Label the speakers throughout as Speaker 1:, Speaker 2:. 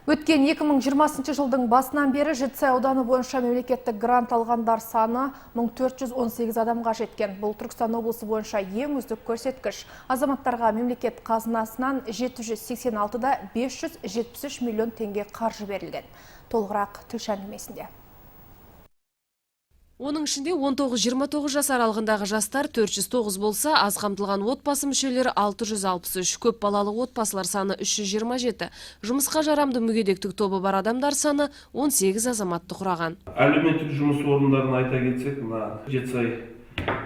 Speaker 1: Өткен 2020 жылдың басынан бері Жетісай ауданы бойынша мемлекеттік грант алғандар саны 1418 адамға жеткен. Бұл Түркістан облысы бойынша ең үздік көрсеткіш. Азаматтарға мемлекет қазынасынан 786-да 573 миллион теңге қаржы берілген. Толығырақ тілші әңгімесінде.
Speaker 2: Оның ішінде 19-29 жас аралығындағы жастар 409 болса, аз қамтылған отбасы мүшелері 663, көп балалы отбасылар саны 327, жұмысқа жарамды мүгедектік тобы бар адамдар саны 18 азаматты құраған.
Speaker 3: Әлеуметтік жұмыс орындарын айта кетсек, мына Жетісай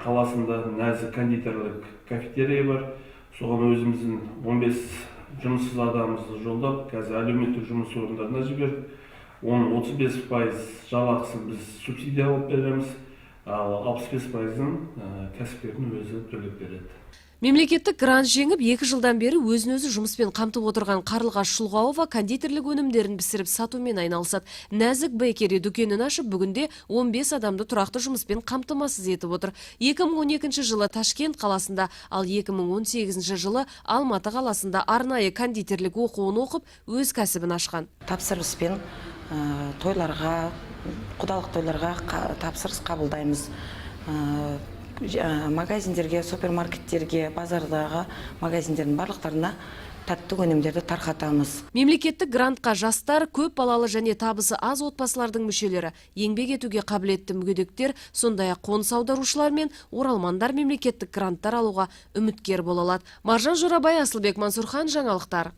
Speaker 3: қаласында «Нәзік» кондитерлік кафетерия бар. Соған өзіміздің 15 жұмыссыз адамымызды жолдап, қазір әлеуметтік жұмыс орындарына жібердік. Оның 35% жалақысын біз субсидия алып береміз, ал 65%-ын кәсіпкердің өзі төлеп береді.
Speaker 2: Мемлекеттік грант жеңіп, 2 жылдан бері өзін өзі жұмыспен қамтып отырған Қарлығаш Шұлғауова кондитерлік өнімдерін пісіріп сатумен айналысады. «Нәзік бейкери» дүкенін ашып, бүгінде 15 адамды тұрақты жұмыспен қамтамасыз етіп отыр. 2012 жылы Ташкент қаласында, ал 2018 жылы Алматы қаласында арнайы кондитерлік оқуын оқып, өз кәсібін ашқан.
Speaker 4: Тапсырыспен тойларға, құдалық тойларға тапсырыс қабылдаймыз. Магазиндерге, супермаркеттерге, базардағы магазиндердің барлықтарына тәтті өнімдерді тарқатамыз.
Speaker 2: Мемлекеттік грантқа жастар, көп балалы және табысы аз отбасылардың мүшелері, еңбек етуге қабілетті мүгедектер, сондай-ақ қоныс аударушылар мен оралмандар мемлекеттік гранттар алуға үміткер бола алады. Маржан Жорабай, Асылбек Мансұрхан, жаңалықтар.